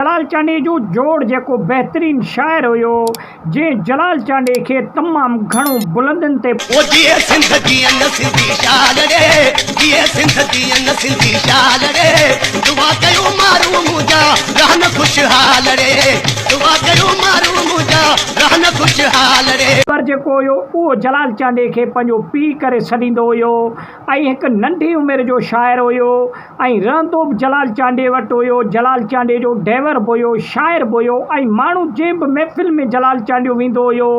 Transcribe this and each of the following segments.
جلال چانڊيي جو جوڙ جيڪو بهترين شاعر هيو، جنهن جلال چانڊيي کي تمام گهڻو بلندين تي. او جيئي سنڌ جيئن سنڌي شال ڙي جيئي سنڌ جيئن سنڌي شال ڙي دعا ڪيو مارو منهنجا رهن خوشحال ڙي دعا ڪيو مارو منهنجا رهن خوشحال ڙي. پر جيڪو هيو اهو جلال چانڊيي کي پنهنجو پيء ڪري سڏيندو هيو ۽ هڪ ننڍي عمر جو شاعر هيو ۽ رهندو به جلال چانڊيي وٽ هيو. جلال چانڊيي جو ڊئيور به هيو، شاعر به هيو ۽ ماڻهو جنهن به محفل ۾ جلال چانڊيو ويندو هيو،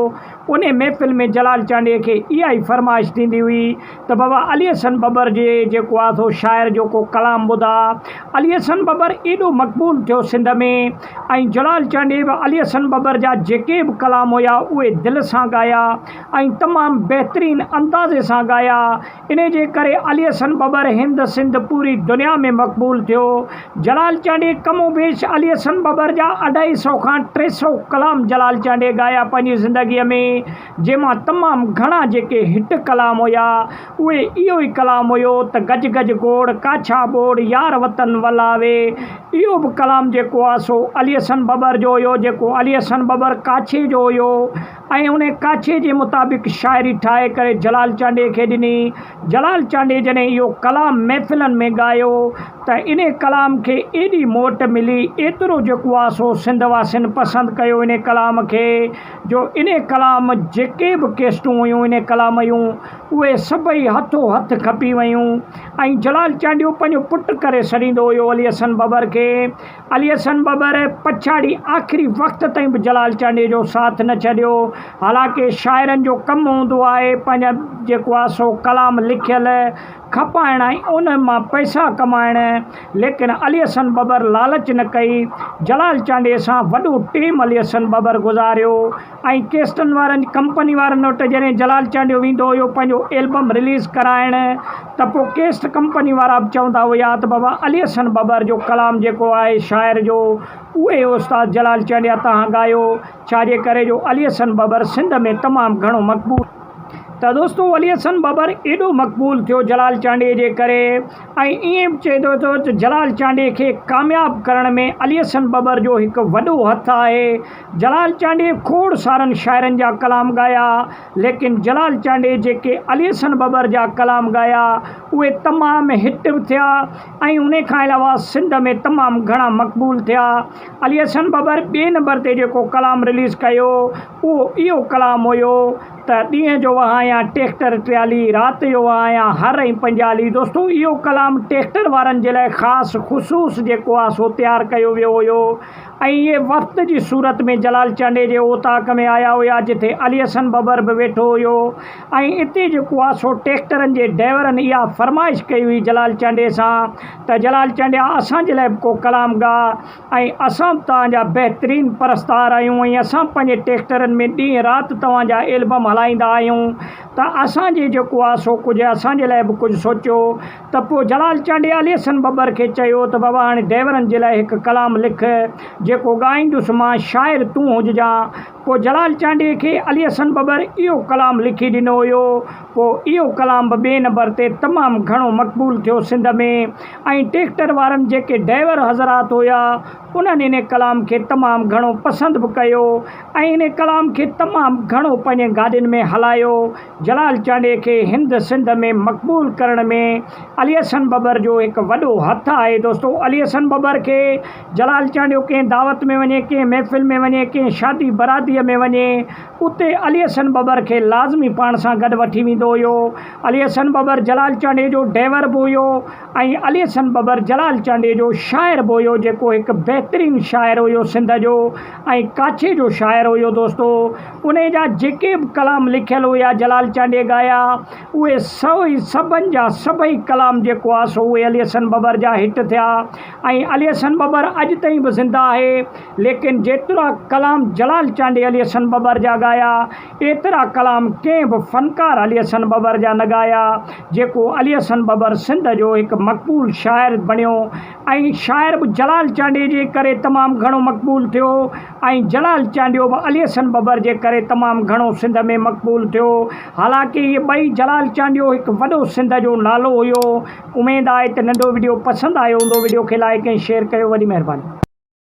انهي محفل ۾ جلال چانڊيي کي اها ئي فرمائش ٿيندي هئي ته بابا علي حسن ٻٻر جي جيڪو آ سو شاعر جو ڪو ڪلام ٻڌاء. علي حسن ٻٻر ايڏو مقبول ٿيو سنڌ ۾ ۽ جلال چانڊيي به علي حسن ٻٻر جا جيڪي به ڪلام هيا اهي دل سان ڳايا ۽ تمام بهترين اندازي سان ڳايا. انهي جي ڪري علي حسن ٻٻر هند سنڌ پوري دنيا ۾ مقبول ٿيو. جلال چانڊيي ڪم و بيش علي حسن ٻٻر جا اڍائي سئو کان 300 ڪلام جلال چانڊيي ڳايا پنهنجي زندگيء ۾ جنهن مان تمام گهڻا جيڪي هٽ ڪلام هيا اهي اهو ئي ڪلام هيو ته گج گج گوڙ ڪاڇا ٻوڙ يار وطن ولاوي اهو به ڪلام جيڪو آ سو علي حسن ٻٻر جو هيو جيڪو علي حسن ٻٻر ڪاڇي جو هيو. ۽ ان ڪاڇي جي مطابق شاعري ٺاهي ڪري جلال چانڊيي کي ڏني. جلال چانڊيي جڏهن اهو ڪلام محفلن ۾ ڳايو ته انهي ڪلام کي ايڏي موٽ ملي، ايترو جيڪو آ سو سنڌ واسين پسند ڪيو انهي ڪلام کي جو انهي ڪلام جيڪي به ڪيسٽون هيون انهي ڪلام جون اهي سڀئي هٿو هٿ کپي ويون ۽ جلال چانڊيو پنهنجو پٽ ڪري سڏيندو هيو علي حسن ٻٻر کي. علي حسن ٻٻر پڇاڙي آخري وقت تائين به جلال چانڊيي جو ساٿ نه ڇڏيو. حالانڪه شاعرن جو ڪم هوندو آهي پنهنجا جيڪو آهي سو ڪلام لکيل کپائڻ ۽ ان مان پئسا ڪمائڻ ليڪن علي حسن ٻٻر لالچ نه ڪئي. جلال چانڊيي سان وڏو ٽيم علي حسن ٻٻر گذاريو. ۽ ڪيسٽن وارن ڪمپني وارن وٽ جڏهن جلال چانڊيو ويندو هيو پنهنجو ايلبم رليز ڪرائڻ ته پوء ڪيسٽ ڪمپني وارا به چوندا هيا ته بابا علي حسن ٻٻر جو ڪلام جيڪو آهي شاعر جو اهي استاد جلال چانڊيا تهان ڳايو ڇا جي ڪري جو علي حسن ٻٻر سنڌ ۾ تمام گهڻو مقبول ته دوستو علي حسن ٻٻر ايڏو مقبول ٿيو جلال چانڊيي جي ڪري ۽ ائين به چئجي ٿو ته جلال چانڊيي کي ڪامياب ڪرڻ ۾ علي حسن ٻٻر جو هڪ وڏو هٿ آهي. جلال چانڊيي کوڙ سارن شاعرن جا ڪلام ڳايا ليڪن جلال چانڊيي جيڪي علي حسن ٻٻر جا ڪلام ڳايا اهي تمام هٽ به ٿيا ۽ انهي کان علاوه سنڌ ۾ تمام گهڻا مقبول ٿيا. علي حسن ٻٻر ٻئي نمبر تي جيڪو ڪلام رليز ڪيو اهو اهو ڪلام هيو ته ڏينهن جو وهايان ٽيڪٽر ٽيالي، رات جو وهايان هر ۽ پنجالي. دوستو اهو ڪلام ٽيڪٽر وارن جي لاء خاص خصوص جيڪو آ سو تيار ڪيو ويو هيو ۽ اهي وفد جي صورت ۾ جلال چانڊيي جي اوطاق ۾ آيا هيا جتي علي حسن ٻٻر به ويٺو هيو ۽ اتي جيڪو آ سو ٽيڪٽرن جي ڊئيورن اها فرمائش ڪئي هئي جلال چانڊيي سان ته جلال چانڊيا اسان جي لاء به ڪو ڪلام ڳاء ۽ اسان به توهان جا بهترين پرستار آهيون ۽ اسان پنهنجي ٽيڪٽرن ۾ ڏينهن رات توهان جا ايلبم هلائيندا آهيون ته اسان جي جيڪو آهي سو ڪجهه اسان جي لاء به ڪجهه سوچيو ته پوء جلال چانڊيي علي حسن ٻٻر کي چيو ته بابا هاڻي ڊئيورن جي لاء هڪ ڪلام لک جيڪو ڳائيندس مان شاعر تون هججان پوء جلال چانڊيي کي علي حسن ٻٻر اهو ڪلام لکي ڏنو هيو. پوء اهو ڪلام به ٻئي نمبر تي تمام گهڻو مقبول ٿيو سنڌ ۾ ۽ ٽيڪٽر وارن جيڪي ڊئيور حضرات هيا انهن ان ڪلام کي تمام گهڻو پسند به ڪيو ۽ ان ڪلام کي تمام گهڻو پنهنجين گاڏين ۾ هلايو. جلال چانڊيي کي هند سنڌ ۾ مقبول ڪرڻ ۾ علي حسن ٻٻر جو هڪ وڏو هٿ آهي دوستو علي حسن ٻٻر کي جلال چانڊيو ڪنهن دعوت ۾ وڃي ڪنهن محفل ۾ وڃي ڪنهن شادي براديء ۾ وڃي اتي علي حسن ٻٻر کي لازمي پاڻ سان گڏ وٺي ويندو هيو علي حسن ٻٻر جلال چانڊيي جو ڊئيور به هيو ۽ علي حسن ٻٻر جلال چانڊيي جو شاعر به هيو جيڪو هڪ بهترين شاعر هيو سنڌ جو ۽ ڪاڇي جو شاعر هيو دوستو انهي جا جيڪي به ڪلام لکيل هيا جلال چانڊيي ڳايا اهي سڀئي سڀن جا سڀئي ڪلام جيڪو آ سو اهي علي حسن ٻٻر جا هٽ ٿيا ۽ علي حسن ٻٻر اڄ تائين به زنده آهي ليڪن جيترا ڪلام جلال چانڊيي علي حسن ٻٻر جا ڳايا ايترا ڪلام ڪنهن به فنڪار علي حسن ٻٻر جا نه ڳايا جيڪو علي حسن ٻٻر سنڌ جو هڪ مقبول شاعر بڻيو ۽ شاعر به جلال چانڊيي جي ڪري تمام گهڻو مقبول ٿيو ۽ جلال چانڊيو به علي حسن ٻٻر جي ڪري تمام گهڻو سنڌ ۾ مقبول ٿيو. حالانڪه اهي ٻئي جلال چانڊيو هڪ وڏو سنڌ جو نالو هيو. اميد آهي ته ننڍو وڊيو پسند آيو هوندو وڊيو کي لائيڪ ۽ شيئر ڪيو وڏي مهرباني.